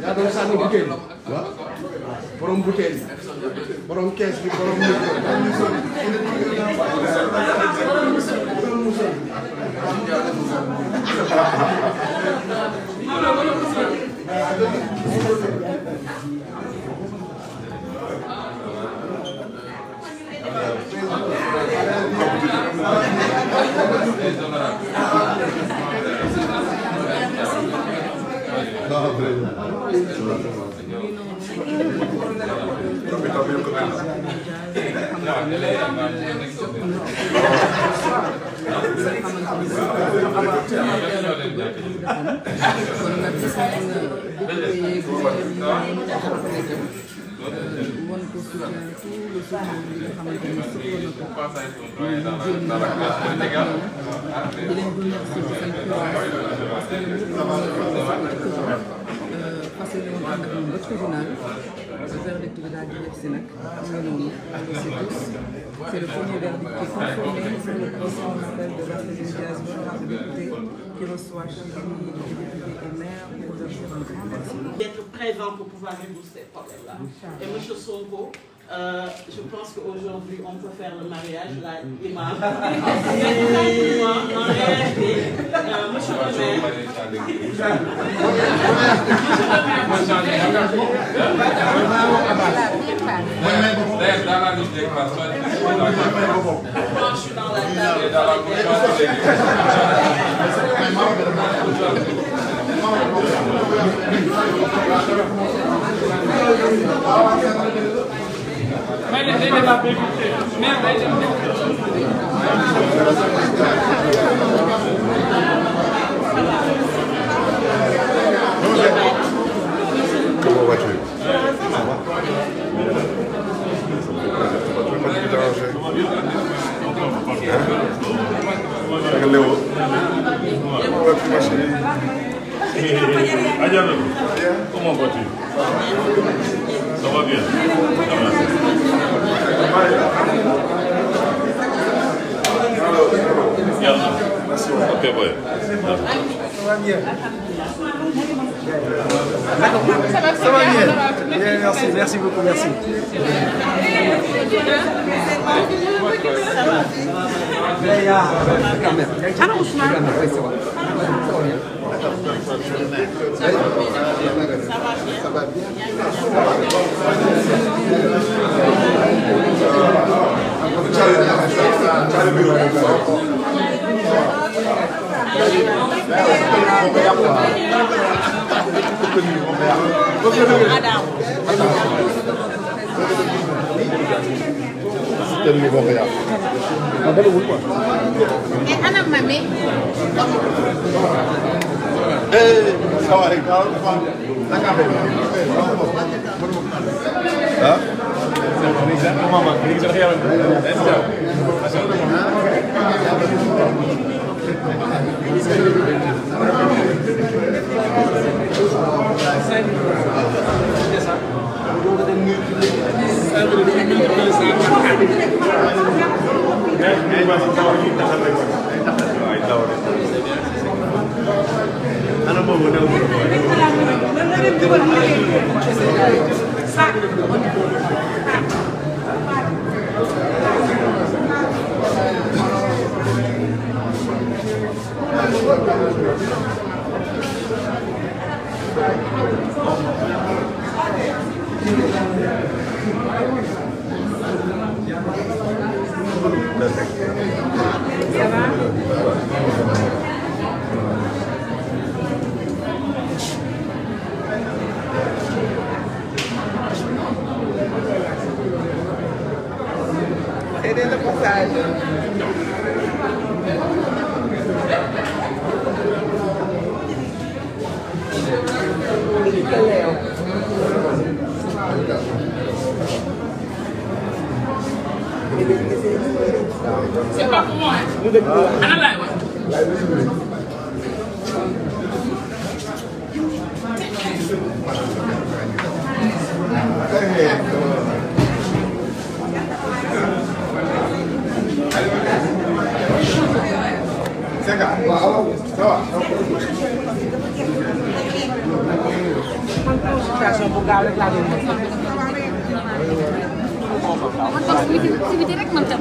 yaa doon sànni butéel borom butéel borom kees bi borom C'est le premier verdict qui est conformé sur le procès en appel de Barthélémy Diaz, honorable député, qui reçoit chez lui les députés et maires pour leur dire un grand merci. D'être présent pour pouvoir résoudre ces problèmes-là. Et M. Sonko, je pense qu'aujourd'hui on peut faire le mariage, là, l'imam. Et moi, en réalité, monsieur le moi, je suis dans la Comment vas-tu? Ça va? Pas de déranger. Hein? Léo. Comment vas-tu, ma chérie? Comment vas-tu? Ça va bien. Merci. Ok, ouais. Ça va bien. Ça va bien. Bien, merci, merci beaucoup, merci. Anam mami. Perdendo a passagem. Léo. C'est pas pour moi. Ana laay wax. Situation bu gaaw rek laa doon def. man toog si biti rek man tam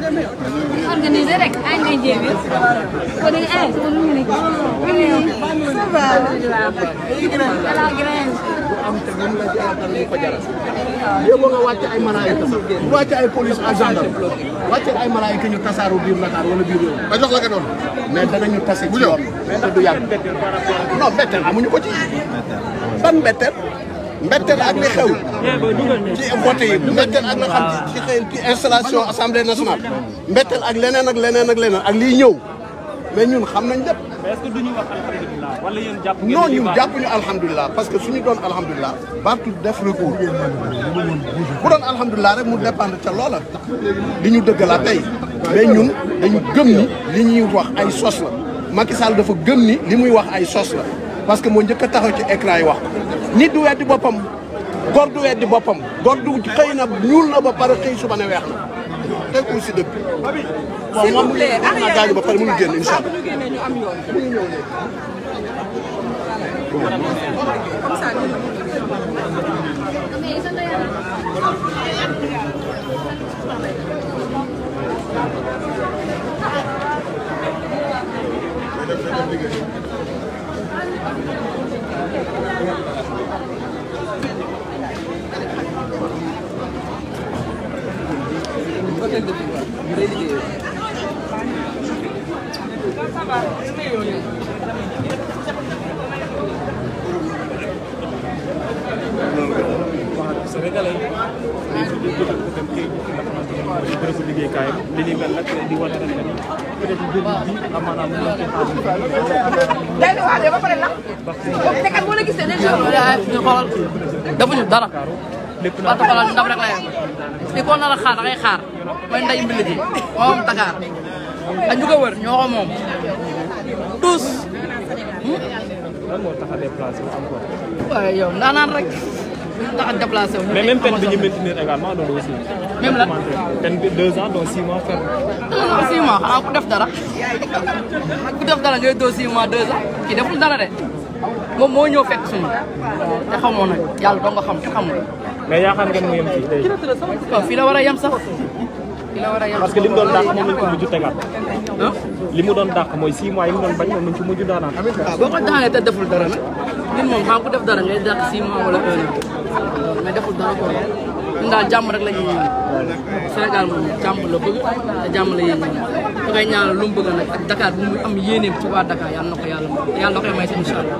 organiser rek ay ngay jéem it ko de ay ko lu nekk ça va la grange am te moom la jaaral li ko jaral yow nga wàcc ay malaayika sax wàcc ay police ak gendarme wàcc ay malaayika ñu tasaaru biir Dakar wala biir réew ba jox la ko doon mais danañu tase ci yoon te du yàgg non mbetteel amuñu ko ci ban mbetteel mbetteel ak li xew ci vote yi mbetteel ak la xam ci xëy ci installation assemblée nationale mbetteel ak leneen ak leneen ak leneen ak liy ñëw mais ñun xam nañ lépp. mais est-ce que duñu wax alhamdulilah wala yéen jàpp ngeen non ñun jàppuñu alhamdulilah parce que suñu doon alhamdulilah Barth def recours bu doon alhamdulilah rek mu dépendre ca loola li ñu dëgg la tey mais ñun dañu gëm ni li ñuy wax ay sos la Macky Sall dafa gëm ni li muy wax ay sos la parce que moo njëkk a taxaw ci écran yi wax nit du weddi boppam góor du weddi boppam góor du xëy na ñuul na ba pare xëy suba ne weex na tekkul si dëgg. s'il vous plaît waaw gaañu ba pare mënu génn incha allah. ñu am yoon. comme ça Sénégalais yi dem kii nga xamante ne mooy bërëbu liggéeykaayam li ni mel nag di wane rek ni peut-être jëriñ bi amaanaam ñu ngi ba pare la. te kat boo la gisee ne ñu xoolal defuñu dara lépp ba taxawal ndam rek la yem li ko nar a xaar da ngay xaar mooy nday mbil ji moom Dakar ak ñu ko wër ñoo ko moom tous. lan moo tax a déplacé wu encore. waaye yow ndaanaan rek tax a déplacé wu. mais même peine bi ñu maintenir également loolu aussi. même la peine bi 2 ans dont 6 mois ferme. 2 ans 6 mois xanaa ku def dara ku def dara ngay doo 6 mois 2 ans kii deful dara de moom moo ñëw fekk suñu te xamoo nag yàlla doo nga xam te xamul. mais yaakaar ngeen mu yem fii tey. waaw fii la war a yem sax fii la war a yem. parce que li mu doon dàq moom lañ ko mujj tegaat. li mu doon dàq mooy 6 mois yi mu doon bañ moom lañ ci mujj daanaan. waaw boo ko daanee te deful dara nag nit moom xam ku def dara ngay dàq 6 mois wala 1 an mais deful dara ko ñun daal jàmm rek la ñuy ñaan Sénégal moom jàmm la bëgg te jàmm la yéen ñaan da ngay ñaanal lu mu bëgg nag ak Dakar bu mu am yéeneem ci waa Dakar yàlla na ko yàlla may si incha allah.